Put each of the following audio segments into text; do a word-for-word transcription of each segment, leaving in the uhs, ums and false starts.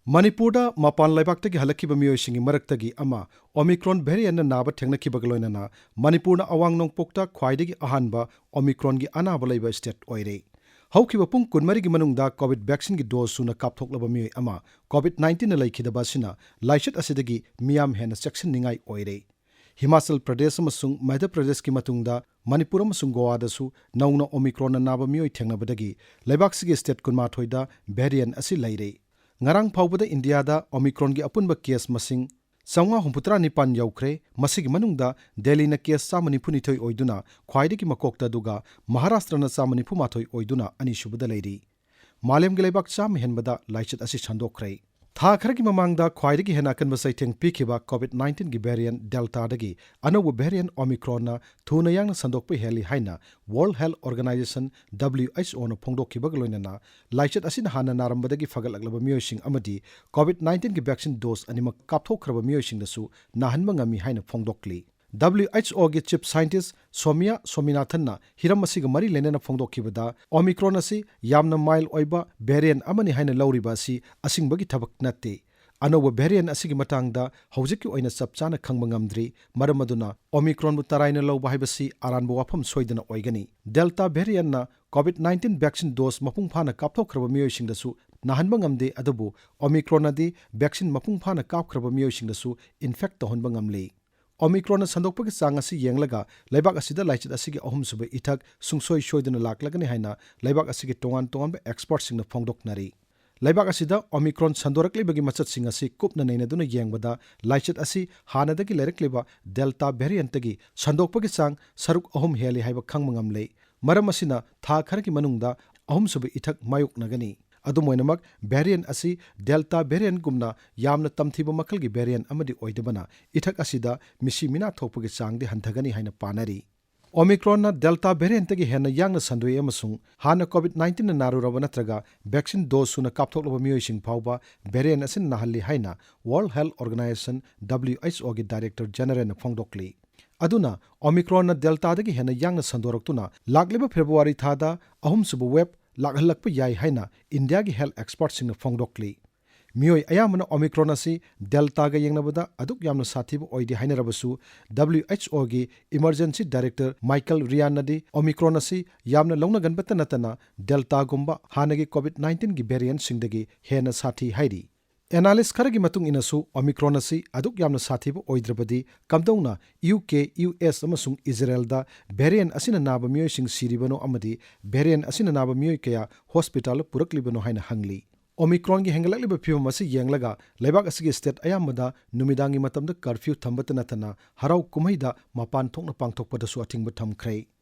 ꯃꯅꯤꯄꯨꯔꯗ ꯃꯄꯥꯟ ꯂꯩꯕꯥꯛꯇꯒꯤ ꯍꯜꯂꯛꯈꯤꯕ ꯃꯤꯑꯣꯏꯁꯤꯡꯒꯤ ꯃꯔꯛꯇꯒꯤ ꯑꯃ ꯑꯣꯃꯤꯀ꯭ꯔꯣꯟ ꯚꯦꯔꯤꯌꯟꯠꯅ ꯅꯥꯕ ꯊꯦꯡꯅꯈꯤꯕꯒ ꯂꯣꯏꯅꯅ ꯃꯅꯤꯄꯨꯔꯅ ꯑꯋꯥꯡ ꯅꯣꯡꯄꯣꯛꯇ ꯈ꯭ꯋꯥꯏꯗꯒꯤ ꯑꯍꯥꯟꯕ ꯑꯣꯃꯤꯀ꯭ꯔꯣꯟꯒꯤ ꯑꯅꯥꯕ ꯂꯩꯕ ꯁ꯭ꯇꯦꯠ ꯑꯣꯏꯔꯦ꯫ ꯍꯧꯈꯤꯕ ꯄꯨꯡ ꯀꯨꯟꯃꯔꯤꯒꯤ ꯃꯅꯨꯡꯗ ꯀꯣꯚꯤꯗ ꯚꯦꯛꯁꯤꯟꯒꯤ ꯗꯣꯁ ꯁꯨꯅ ꯀꯥꯞꯊꯣꯛꯂꯕ ꯃꯤꯑꯣꯏ ꯑꯃ ꯀꯣꯚꯤꯗ ꯅꯥꯏꯟꯇꯤꯟꯅ ꯂꯩꯈꯤꯗꯕ ꯑꯁꯤꯅ ꯂꯥꯏꯆꯠ ꯑꯁꯤꯗꯒꯤ ꯃꯤꯌꯥꯝ ꯍꯦꯟꯅ ꯆꯦꯛꯁꯤꯟꯅꯤꯡꯉꯥꯏ ꯑꯣꯏꯔꯦ꯫ ꯍꯤꯃꯥꯆꯜ ꯄ꯭ꯔꯗꯦꯁ ꯑꯃꯁꯨꯡ ꯃꯙ꯭ꯌ ꯄ꯭ꯔꯗꯦꯁꯀꯤ ꯃꯇꯨꯡꯗ ꯃꯅꯤꯄꯨꯔ ꯑꯃꯁꯨꯡ ꯒꯣꯋꯥꯗꯁꯨ ꯅꯧꯅ ꯑꯣꯃꯤꯀ꯭ꯔꯣꯟꯅ ꯅꯥꯕ ꯃꯤꯑꯣꯏ ꯊꯦꯡꯅꯕꯗꯒꯤ ꯂꯩꯕꯥꯛꯁꯤꯒꯤ ꯁ꯭ꯇꯦꯠ ꯀꯨꯟꯃꯥꯊꯣꯏꯗ ꯚꯦꯔꯤꯌꯟꯠ ꯑꯁꯤ ꯂꯩꯔꯦ꯫ ꯉꯔꯥꯡ ꯐꯥꯎꯕꯗ ꯏꯟꯗꯤꯌꯥꯗ ꯑꯣꯃꯤꯀ꯭ꯔꯣꯟꯒꯤ ꯑꯄꯨꯟꯕ ꯀꯦꯁ ꯃꯁꯤꯡ ꯆꯥꯝꯃꯉꯥ ꯍꯨꯝꯐꯨꯇꯔꯥ ꯅꯤꯄꯥꯟ ꯌꯧꯈ꯭ꯔꯦ꯫ ꯃꯁꯤꯒꯤ ꯃꯅꯨꯡꯗ ꯗꯦꯜꯂꯤꯅ ꯀꯦꯁ ꯆꯥꯝꯃ ꯅꯤꯐꯨꯅꯤꯊꯣꯏ ꯑꯣꯏꯗꯨꯅ ꯈ꯭ꯋꯥꯏꯗꯒꯤ ꯃꯀꯣꯛꯇ, ꯑꯗꯨꯒ ꯃꯍꯥꯔꯥꯁꯇ꯭ꯔꯅ ꯆꯥꯝꯃ ꯅꯤꯐꯨ ꯃꯥꯊꯣꯏ ꯑꯣꯏꯗꯨꯅ ꯑꯅꯤꯁꯨꯕꯗ ꯂꯩꯔꯤ꯫ ꯃꯥꯂꯦꯝꯒꯤ ꯂꯩꯕꯥꯛ ꯆꯥꯝꯃ ꯍꯦꯟꯕꯗ ꯂꯥꯏꯆꯠ ꯑꯁꯤ ꯁꯟꯗꯣꯛꯈ꯭ꯔꯦ꯫ ꯊꯥ ꯈꯔꯒꯤ ꯃꯃꯥꯡꯗ ꯈ꯭ꯋꯥꯏꯗꯒꯤ ꯍꯦꯟꯅ ꯑꯀꯟꯕ ꯆꯩꯊꯦꯡ ꯄꯤꯈꯤꯕ ꯀꯣꯚꯤꯗ ꯅꯥꯏꯟꯇꯤꯟꯒꯤ ꯚꯦꯔꯤꯌꯟꯠ ꯗꯦꯜꯇꯥꯗꯒꯤ ꯑꯅꯧꯕ ꯚꯦꯔꯤꯌꯟꯠ ꯑꯣꯃꯤꯀ꯭ꯔꯣꯟꯅ ꯊꯨꯅ ꯌꯥꯡꯅ ꯁꯟꯗꯣꯛꯄ ꯍꯦꯜꯂꯤ ꯍꯥꯏꯅ ꯋꯥꯔꯜꯗ ꯍꯦꯜꯊ ꯑꯣꯔꯒꯅꯥꯏꯖꯦꯁꯟ, ꯗꯕ꯭ꯂꯤꯌꯨ ꯑꯩꯆ ꯑꯣꯅ ꯐꯣꯡꯗꯣꯛꯈꯤꯕꯒ ꯂꯣꯏꯅꯅ ꯂꯥꯏꯆꯠ ꯑꯁꯤꯅ ꯍꯥꯟꯅ ꯅꯥꯔꯝꯕꯗꯒꯤ ꯐꯒꯠꯂꯛꯂꯕ ꯃꯤꯑꯣꯏꯁꯤꯡ ꯑꯃꯗꯤ ꯀꯣꯚꯤꯗ ꯅꯥꯏꯟꯇꯤꯟꯒꯤ ꯚꯦꯛꯁꯤꯟ ꯗꯣꯁ ꯑꯅꯤꯃꯛ ꯀꯥꯞꯊꯣꯛꯈ꯭ꯔꯕ ꯃꯤꯑꯣꯏꯁꯤꯡꯗꯁꯨ ꯅꯥꯍꯟꯕ ꯉꯝꯃꯤ ꯍꯥꯏꯅ ꯐꯣꯡꯗꯣꯛꯂꯤ꯫ ꯗꯕ꯭ꯂꯤꯌꯨ ꯑꯩꯆ ꯑꯣꯒꯤ ꯆꯤꯐ ꯁꯥꯏꯟꯇꯤꯁ ꯁꯣꯃꯤꯌꯥ ꯁꯣꯃꯤꯅꯥꯊꯟꯅ ꯍꯤꯔꯝ ꯑꯁꯤꯒ ꯃꯔꯤ ꯂꯩꯅꯅ ꯐꯣꯡꯗꯣꯛꯈꯤꯕꯗ, ꯑꯣꯃꯤꯀ꯭ꯔꯣꯟ ꯑꯁꯤ ꯌꯥꯝꯅ ꯃꯥꯏꯜꯗ ꯑꯣꯏꯕ ꯚꯦꯔꯤꯌꯟꯠ ꯑꯃꯅꯤ ꯍꯥꯏꯅ ꯂꯧꯔꯤꯕ ꯑꯁꯤ ꯑꯁꯤꯡꯕꯒꯤ ꯊꯕꯛ ꯅꯠꯇꯦ꯫ ꯑꯅꯧꯕ ꯚꯦꯔꯤꯌꯟꯠ ꯑꯁꯤꯒꯤ ꯃꯇꯥꯡꯗ ꯍꯧꯖꯤꯛꯀꯤ ꯑꯣꯏꯅ ꯆꯞ ꯆꯥꯅ ꯈꯪꯕ ꯉꯝꯗ꯭ꯔꯤ꯫ ꯃꯔꯝ ꯑꯗꯨꯅ ꯑꯣꯃꯤꯀ꯭ꯔꯣꯟꯕꯨ ꯇꯔꯥꯏꯅ ꯂꯧꯕ ꯍꯥꯏꯕꯁꯤ ꯑꯔꯥꯟꯕ ꯋꯥꯐꯝ ꯁꯣꯏꯗꯅ ꯑꯣꯏꯒꯅꯤ꯫ ꯗꯦꯜꯇꯥ ꯚꯦꯔꯤꯌꯟꯠꯅ ꯀꯣꯚꯤꯗ ꯅꯥꯏꯟꯇꯤꯟ ꯚꯦꯛꯁꯤꯟ ꯗꯣꯁ ꯃꯄꯨꯡ ꯐꯥꯅ ꯀꯥꯞꯊꯣꯛꯈ꯭ꯔꯕ ꯃꯤꯑꯣꯏꯁꯤꯡꯗꯁꯨ ꯅꯥꯍꯟꯕ ꯉꯝꯗꯦ, ꯑꯗꯨꯕꯨ ꯑꯣꯃꯤꯀ꯭ꯔꯣꯟꯅꯗꯤ ꯚꯦꯛꯁꯤꯟ ꯃꯄꯨꯡ ꯐꯥꯅ ꯀꯥꯞꯈ꯭ꯔꯕ ꯃꯤꯑꯣꯏꯁꯤꯡꯗꯁꯨ ꯏꯟꯐꯦꯛ ꯇꯧꯍꯟꯕ ꯉꯝꯂꯤ꯫ ꯑꯣꯃꯤꯀ꯭ꯔꯣꯟꯅ ꯁꯟꯗꯣꯛꯄꯒꯤ ꯆꯥꯡ ꯑꯁꯤ ꯌꯦꯡꯂꯒ ꯂꯩꯕꯥꯛ ꯑꯁꯤꯗ ꯂꯥꯏꯆꯠ ꯑꯁꯤꯒꯤ ꯑꯍꯨꯝꯁꯨꯕ ꯏꯊꯛ ꯁꯨꯡꯁꯣꯏ ꯁꯣꯏꯗꯅ ꯂꯥꯛꯂꯒꯅꯤ ꯍꯥꯏꯅ ꯂꯩꯕꯥꯛ ꯑꯁꯤꯒꯤ ꯇꯣꯉꯥꯟ ꯇꯣꯉꯥꯟꯕ ꯑꯦꯛꯁꯄꯔꯠꯁꯤꯡꯅ ꯐꯣꯡꯗꯣꯛꯅꯔꯤ꯫ ꯂꯩꯕꯥꯛ ꯑꯁꯤꯗ ꯑꯣꯃꯤꯀ꯭ꯔꯣꯟ ꯁꯟꯗꯣꯔꯛꯂꯤꯕꯒꯤ ꯃꯆꯠꯁꯤꯡ ꯑꯁꯤ ꯀꯨꯞꯅ ꯅꯩꯅꯗꯨꯅ ꯌꯦꯡꯕꯗ, ꯂꯥꯏꯆꯠ ꯑꯁꯤ ꯍꯥꯟꯅꯗꯒꯤ ꯂꯩꯔꯛꯂꯤꯕ ꯗꯦꯜꯇꯥ ꯚꯦꯔꯤꯌꯟꯠꯇꯒꯤ ꯁꯟꯗꯣꯛꯄꯒꯤ ꯆꯥꯡ ꯁꯔꯨꯛ ꯑꯍꯨꯝ ꯍꯦꯜꯂꯤ ꯍꯥꯏꯕ ꯈꯪꯕ ꯉꯝꯂꯦ꯫ ꯃꯔꯝ ꯑꯁꯤꯅ ꯊꯥ ꯈꯔꯒꯤ ꯃꯅꯨꯡꯗ ꯑꯍꯨꯝꯁꯨꯕ ꯏꯊꯛ ꯃꯥꯌꯣꯛꯅꯒꯅꯤ꯫ ꯑꯗꯨꯝ ꯑꯣꯏꯅꯃꯛ, ꯚꯦꯔꯤꯌꯟꯠ ꯑꯁꯤ ꯗꯦꯜꯇꯥ ꯚꯦꯔꯤꯌꯟꯠꯒꯨꯝꯅ ꯌꯥꯝꯅ ꯇꯝꯊꯤꯕ ꯃꯈꯜꯒꯤ ꯚꯦꯔꯤꯌꯟꯠ ꯑꯃꯗꯤ ꯑꯣꯏꯗꯕꯅ, ꯏꯊꯛ ꯑꯁꯤꯗ ꯃꯤꯁꯤ ꯃꯤꯅꯥ ꯊꯣꯛꯄꯒꯤ ꯆꯥꯡꯗꯤ ꯍꯟꯊꯒꯅꯤ ꯍꯥꯏꯅ ꯄꯥꯅꯔꯤ꯫ ꯑꯣꯃꯤꯀ꯭ꯔꯣꯟꯅ ꯗꯦꯜꯇꯥ ꯚꯦꯔꯤꯌꯟꯠꯇꯒꯤ ꯍꯦꯟꯅ ꯌꯥꯡꯅ ꯁꯟꯗꯣꯛꯏ ꯑꯃꯁꯨꯡ ꯍꯥꯟꯅ ꯀꯣꯚꯤꯗ ꯅꯥꯏꯟꯇꯤꯟꯅ ꯅꯥꯔꯨꯔꯕ ꯅꯠꯇ꯭ꯔꯒ ꯚꯦꯛꯁꯤꯟ ꯗꯣꯁ ꯁꯨꯅ ꯀꯥꯞꯊꯣꯛꯂꯕ ꯃꯤꯑꯣꯏꯁꯤꯡ ꯐꯥꯎꯕ ꯚꯦꯔꯤꯌꯟꯠ ꯑꯁꯤꯅ ꯅꯥꯍꯜꯂꯤ ꯍꯥꯏꯅ ꯋꯥꯔꯜꯗ ꯍꯦꯜꯊ ꯑꯣꯔꯒꯅꯥꯏꯖꯦꯁꯟ, ꯗꯕ꯭ꯂꯤꯌꯨ ꯑꯩꯆ ꯑꯣꯒꯤ ꯗꯥꯏꯔꯦꯛꯇꯔ ꯖꯦꯅꯔꯦꯜꯅ ꯐꯣꯡꯗꯣꯛꯂꯤ꯫ ꯑꯗꯨꯅ ꯑꯣꯃꯤꯀ꯭ꯔꯣꯟꯅ ꯗꯦꯜꯇꯥꯗꯒꯤ ꯍꯦꯟꯅ ꯌꯥꯡꯅ ꯁꯟꯗꯣꯔꯛꯇꯨꯅ ꯂꯥꯛꯂꯤꯕ ꯐꯦꯕ꯭ꯔꯨꯋꯥꯔꯤ ꯊꯥꯗ ꯑꯍꯨꯝꯁꯨꯕ ꯋꯦꯕ ꯂꯥꯛꯍꯜꯂꯛꯄ ꯌꯥꯏ ꯍꯥꯏꯅ ꯏꯟꯗꯤꯌꯥꯒꯤ ꯍꯦꯜꯊ ꯑꯦꯛꯁꯄꯔꯠꯁꯤꯡꯅ ꯐꯣꯡꯗꯣꯛꯂꯤ꯫ ꯃꯤꯑꯣꯏ ꯑꯌꯥꯝꯕꯅ Omicron ꯑꯁꯤ Deltaꯒ ꯌꯦꯡꯅꯕꯗ ꯑꯗꯨꯛ ꯌꯥꯝꯅ ꯁꯥꯊꯤꯕ ꯑꯣꯏꯗꯦ ꯍꯥꯏꯅꯔꯕꯁꯨ, W H Oꯒꯤ Emergency Director Michael Ryanꯅꯗꯤ Omicron ꯑꯁꯤ ꯌꯥꯝꯅ ꯂꯧꯅꯒꯟꯕꯇ ꯅꯠꯇꯅ Deltaꯒꯨꯝꯕ ꯍꯥꯟꯅꯒꯤ COVID nineteenꯒꯤ variantꯁꯤꯡꯗꯒꯤ ꯍꯦꯟꯅ ꯁꯥꯊꯤ ꯍꯥꯏꯔꯤ꯫ Analyst ꯈꯔꯒꯤ ꯃꯇꯨꯡ ꯏꯟꯅꯁꯨ Omicron ꯑꯁꯤ ꯑꯗꯨꯛ ꯌꯥꯝꯅ ꯁꯥꯊꯤꯕ ꯑꯣꯏꯗ꯭ꯔꯕꯗꯤ ꯀꯝꯗꯧꯅ U K, U S ꯑꯃꯁꯨꯡ ꯏꯖꯔꯦꯜꯗ variant ꯑꯁꯤꯅ ꯅꯥꯕ ꯃꯤꯑꯣꯏꯁꯤꯡ ꯁꯤꯔꯤꯕꯅꯣ ꯑꯃꯗꯤ variant ꯑꯁꯤꯅ ꯅꯥꯕ ꯃꯤꯑꯣꯏ ꯀꯌꯥ hospitalꯗ ꯄꯨꯔꯛꯂꯤꯕꯅꯣ ꯍꯥꯏꯅ ꯍꯪꯂꯤ꯫ Omicronꯒꯤ ꯍꯦꯟꯒꯠꯂꯛꯂꯤꯕ ꯐꯤꯚꯝ ꯑꯁꯤ ꯌꯦꯡꯂꯒ ꯂꯩꯕꯥꯛ ꯑꯁꯤꯒꯤ state ꯑꯌꯥꯝꯕꯗ ꯅꯨꯃꯤꯗꯥꯡꯒꯤ ꯃꯇꯝꯗ curfew ꯊꯝꯕꯇ ꯅꯠꯇꯅ ꯍꯔꯥꯎ ꯀꯨꯝꯍꯩꯗ ꯃꯄꯥꯟ ꯊꯣꯛꯅ ꯄꯥꯡꯊꯣꯛꯄꯗꯁꯨ ꯑꯊꯤꯡꯕ ꯊꯝꯈ꯭ꯔꯦ꯫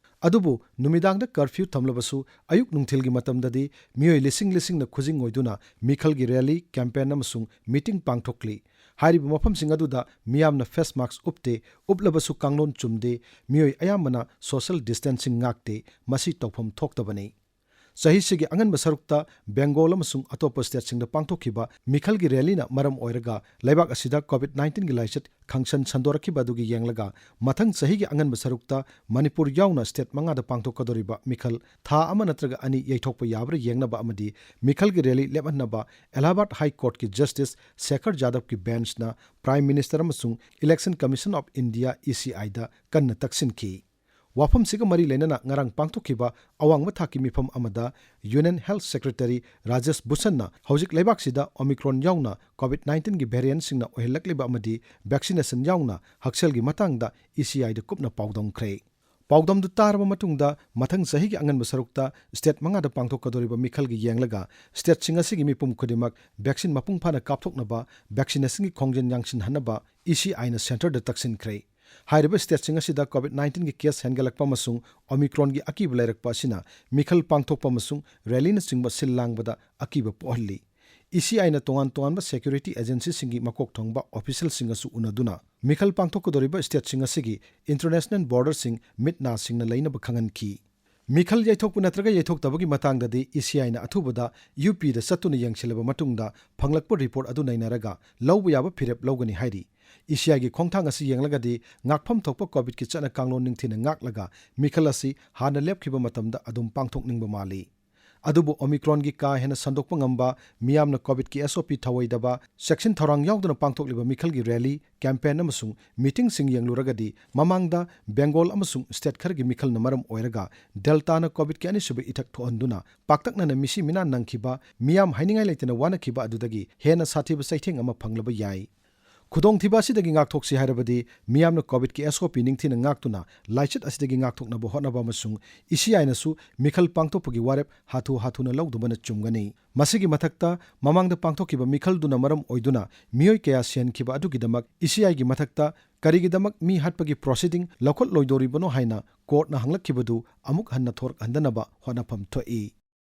ꯑꯗꯨꯕꯨ ꯅꯨꯃꯤꯗꯥꯡꯗ curfew ꯊꯝꯂꯕꯁꯨ ꯑꯌꯨꯛ ꯅꯨꯡꯊꯤꯜꯒꯤ ꯃꯇꯝꯗꯗꯤ ꯃꯤꯑꯣꯏ ꯂꯤꯁꯤꯡ ꯂꯤꯁꯤꯡꯅ ꯈꯨꯖꯤꯡ ꯑꯣꯏꯗꯨꯅ ꯃꯤꯈꯜꯒꯤ rally, campaign ꯑꯃꯁꯨꯡ meeting ꯄꯥꯡꯊꯣꯛꯂꯤ꯫ ꯍꯥꯏꯔꯤꯕ ꯃꯐꯝꯁꯤꯡ ꯑꯗꯨꯗ ꯃꯤꯌꯥꯝꯅ face mask ꯎꯞꯇꯦ, ꯎꯞꯂꯕꯁꯨ ꯀꯥꯡꯂꯣꯟ ꯆꯨꯝꯗꯦ, ꯃꯤꯑꯣꯏ ꯑꯌꯥꯝꯕꯅ social distancing ꯉꯥꯛꯇꯦ꯫ ꯃꯁꯤ ꯇꯧꯐꯝ ꯊꯣꯛꯇꯕꯅꯤ꯫ ꯆꯍꯤꯁꯤꯒꯤ ꯑꯉꯟꯕ ꯁꯔꯨꯛꯇ Bengal ꯑꯃꯁꯨꯡ ꯑꯇꯣꯞꯄ stateꯁꯤꯡꯗ ꯄꯥꯡꯊꯣꯛꯈꯤꯕ ꯃꯤꯈꯜꯒꯤ rallyꯅ ꯃꯔꯝ ꯑꯣꯏꯔꯒ ꯂꯩꯕꯥꯛ ꯑꯁꯤꯗ COVID nineteenꯒꯤ ꯂꯥꯏꯆꯠ ꯈꯪꯁꯟ ꯁꯟꯗꯣꯔꯛꯈꯤꯕ ꯑꯗꯨꯒꯤ ꯌꯦꯡꯂꯒ ꯃꯊꯪ ꯆꯍꯤꯒꯤ ꯑꯉꯟꯕ ꯁꯔꯨꯛꯇ ꯃꯅꯤꯄꯨꯔ ꯌꯥꯎꯅ state ꯃꯉꯥꯗ ꯄꯥꯡꯊꯣꯛꯀꯗꯧꯔꯤꯕ ꯃꯤꯈꯜ ꯊꯥ ꯑꯃ ꯅꯠꯇ꯭ꯔꯒ ꯑꯅꯤ ꯌꯩꯊꯣꯛꯄ ꯌꯥꯕ꯭ꯔꯥ ꯌꯦꯡꯅꯕ ꯑꯃꯗꯤ ꯃꯤꯈꯜꯒꯤ rally ꯂꯦꯞꯍꯟꯅꯕ Allahabad High Courtꯀꯤ Justice Sekhar ꯖꯥꯗꯕꯀꯤ benchꯅ Prime Minister ꯑꯃꯁꯨꯡ Election Commission of India, ECIꯗ ꯀꯟꯅ ꯇꯛꯁꯤꯟꯈꯤ꯫ ꯋꯥꯐꯝꯁꯤꯒ ꯃꯔꯤ ꯂꯩꯅꯅ ꯉꯔꯥꯡ ꯄꯥꯡꯊꯣꯛꯈꯤꯕ ꯑꯋꯥꯡꯕ ꯊꯥꯛꯀꯤ ꯃꯤꯐꯝ ꯑꯃꯗ Union Health Secretary ꯔꯥꯖꯦꯁ ꯚꯨꯁꯟꯅ ꯍꯧꯖꯤꯛ ꯂꯩꯕꯥꯛꯁꯤꯗ Omicron ꯌꯥꯎꯅ COVID nineteenꯒꯤ variantꯁꯤꯡꯅ ꯑꯣꯏꯍꯜꯂꯛꯂꯤꯕ ꯑꯃꯗꯤ vaccination ꯌꯥꯎꯅ ꯍꯛꯁꯦꯜꯒꯤ ꯃꯇꯥꯡꯗ ECIꯗ ꯀꯨꯞꯅ ꯄꯥꯎꯗꯝꯈ꯭ꯔꯦ꯫ ꯄꯥꯎꯗꯝꯗꯨ ꯇꯥꯔꯕ ꯃꯇꯨꯡꯗ ꯃꯊꯪ ꯆꯍꯤꯒꯤ ꯑꯉꯟꯕ ꯁꯔꯨꯛꯇ state ꯃꯉꯥꯗ ꯄꯥꯡꯊꯣꯛꯀꯗꯧꯔꯤꯕ ꯃꯤꯈꯜꯒꯤ ꯌꯦꯡꯂꯒ stateꯁꯤꯡ ꯑꯁꯤꯒꯤ ꯃꯤꯄꯨꯝ ꯈꯨꯗꯤꯡꯃꯛ vaccine ꯃꯄꯨꯡ ꯐꯥꯅ ꯀꯥꯞꯊꯣꯛꯅꯕ vaccinationꯒꯤ ꯈꯣꯡꯖꯦꯜ ꯌꯥꯡꯁꯤꯟꯍꯟꯅꯕ ECIꯅ centreꯗ ꯇꯛꯁꯤꯟꯈ꯭ꯔꯦ꯫ ꯍꯥꯏꯔꯤꯕ stateꯁꯤꯡ ꯑꯁꯤꯗ COVID nineteenꯒꯤ case ꯍꯦꯟꯒꯠꯂꯛꯄ ꯑꯃꯁꯨꯡ Omicronꯒꯤ ꯑꯀꯤꯕ ꯂꯩꯔꯛꯄ ꯑꯁꯤꯅ ꯃꯤꯈꯜ ꯄꯥꯡꯊꯣꯛꯄ ꯑꯃꯁꯨꯡ rallyꯅꯆꯤꯡꯕ ꯁꯤꯜ ꯂꯥꯡꯕꯗ ꯑꯀꯤꯕ ꯄꯣꯛꯍꯜꯂꯤ꯫ ECIꯅ ꯇꯣꯉꯥꯟ ꯇꯣꯉꯥꯟꯕ security agencyꯁꯤꯡꯒꯤ ꯃꯀꯣꯛ ꯊꯣꯡꯕ officialꯁꯤꯡꯒꯁꯨ ꯎꯅꯗꯨꯅ ꯃꯤꯈꯜ ꯄꯥꯡꯊꯣꯛꯀꯗꯧꯔꯤꯕ stateꯁꯤꯡ ꯑꯁꯤꯒꯤ international borderꯁꯤꯡ ꯃꯤꯠ ꯅꯥ ꯁꯤꯡꯅ ꯂꯩꯅꯕ ꯈꯪꯍꯟꯈꯤ꯫ ꯃꯤꯈꯜ ꯌꯩꯊꯣꯛꯄ ꯅꯠꯇ꯭ꯔꯒ ꯌꯩꯊꯣꯛꯇꯕꯒꯤ ꯃꯇꯥꯡꯗꯗꯤ ECIꯅ ꯑꯊꯨꯕꯗ UPꯗ ꯆꯠꯇꯨꯅ ꯌꯦꯡꯁꯤꯜꯂꯕ ꯃꯇꯨꯡꯗ ꯐꯪꯂꯛꯄ report ꯑꯗꯨ ꯅꯩꯅꯔꯒ ꯂꯧꯕ ꯌꯥꯕ ꯐꯤꯔꯦꯞ ꯂꯧꯒꯅꯤ ꯍꯥꯏꯔꯤ꯫ ECIꯒꯤ ꯈꯣꯡꯊꯥꯡ ꯑꯁꯤ ꯌꯦꯡꯂꯒꯗꯤ ꯉꯥꯛꯐꯝ ꯊꯣꯛꯄ COVIDꯀꯤ ꯆꯠꯅ ꯀꯥꯡꯂꯣꯟ ꯅꯤꯡꯊꯤꯅ ꯉꯥꯛꯂꯒ ꯃꯤꯈꯜ ꯑꯁꯤ ꯍꯥꯟꯅ ꯂꯦꯞꯈꯤꯕ ꯃꯇꯝꯗ ꯑꯗꯨꯝ ꯄꯥꯡꯊꯣꯛꯅꯤꯡꯕ ꯃꯥꯜꯂꯤ꯫ ꯑꯗꯨꯕꯨ Omicronꯒꯤ ꯀꯥ ꯍꯦꯟꯅ ꯁꯟꯗꯣꯛꯄ ꯉꯝꯕ, ꯃꯤꯌꯥꯝꯅ COVIDꯀꯤ SOP ꯊꯧꯑꯣꯏꯗꯕ, ꯆꯦꯛꯁꯤꯟ ꯊꯧꯔꯥꯡ ꯌꯥꯎꯗꯅ ꯄꯥꯡꯊꯣꯛꯂꯤꯕ ꯃꯤꯈꯜꯒꯤ rally, campaign ꯑꯃꯁꯨꯡ meetingꯁꯤꯡ ꯌꯦꯡꯂꯨꯔꯒꯗꯤ ꯃꯃꯥꯡꯗ ꯕꯦꯡꯒꯣꯜ ꯑꯃꯁꯨꯡ state ꯈꯔꯒꯤ ꯃꯤꯈꯜꯅ ꯃꯔꯝ ꯑꯣꯏꯔꯒ Deltaꯅ COVIDꯀꯤ ꯑꯅꯤꯁꯨꯕ ꯏꯊꯛ ꯊꯣꯛꯍꯟꯗꯨꯅ ꯄꯥꯛꯇꯛꯅꯅ ꯃꯤꯁꯤ ꯃꯤꯅꯥ ꯅꯪꯈꯤꯕ, ꯃꯤꯌꯥꯝ ꯍꯥꯏꯅꯤꯡꯉꯥꯏ ꯂꯩꯇꯅ ꯋꯥꯅꯈꯤꯕ ꯑꯗꯨꯗꯒꯤ ꯍꯦꯟꯅ ꯁꯥꯊꯤꯕ ꯆꯩꯊꯦꯡ ꯑꯃ ꯐꯪꯂꯕ ꯌꯥꯏ꯫ ꯈꯨꯗꯣꯡꯊꯤꯕ ꯑꯁꯤꯗꯒꯤ ꯉꯥꯛꯊꯣꯛꯁꯤ ꯍꯥꯏꯔꯕꯗꯤ ꯃꯤꯌꯥꯝꯅ COVIDꯀꯤ SOP ꯅꯤꯡꯊꯤꯅ ꯉꯥꯛꯇꯨꯅ ꯂꯥꯏꯆꯠ ꯑꯁꯤꯗꯒꯤ ꯉꯥꯛꯊꯣꯛꯅꯕ ꯍꯣꯠꯅꯕ ꯑꯃꯁꯨꯡ ECIꯅꯁꯨ ꯃꯤꯈꯜ ꯄꯥꯡꯊꯣꯛꯄꯒꯤ ꯋꯥꯔꯦꯞ ꯍꯥꯊꯨ ꯍꯥꯊꯨꯅ ꯂꯧꯗꯕꯅ ꯆꯨꯝꯒꯅꯤ꯫ ꯃꯁꯤꯒꯤ ꯃꯊꯛꯇ ꯃꯃꯥꯡꯗ ꯄꯥꯡꯊꯣꯛꯈꯤꯕ ꯃꯤꯈꯜꯗꯨꯅ ꯃꯔꯝ ꯑꯣꯏꯗꯨꯅ ꯃꯤꯑꯣꯏ ꯀꯌꯥ ꯁꯤꯍꯟꯈꯤꯕ ꯑꯗꯨꯒꯤꯗꯃꯛ ECIꯒꯤ ꯃꯊꯛꯇ ꯀꯔꯤꯒꯤꯗꯃꯛ ꯃꯤ ꯍꯥꯠꯄꯒꯤ proceeding ꯂꯧꯈꯠꯂꯣꯏꯗꯣꯔꯤꯕꯅꯣ ꯍꯥꯏꯅ courtꯅ ꯍꯪꯂꯛꯈꯤꯕꯗꯨ ꯑꯃꯨꯛ ꯍꯟꯅ ꯊꯣꯔꯛꯍꯟꯗꯅꯕ ꯍꯣꯠꯅꯐꯝ ꯊꯣꯛꯏ꯫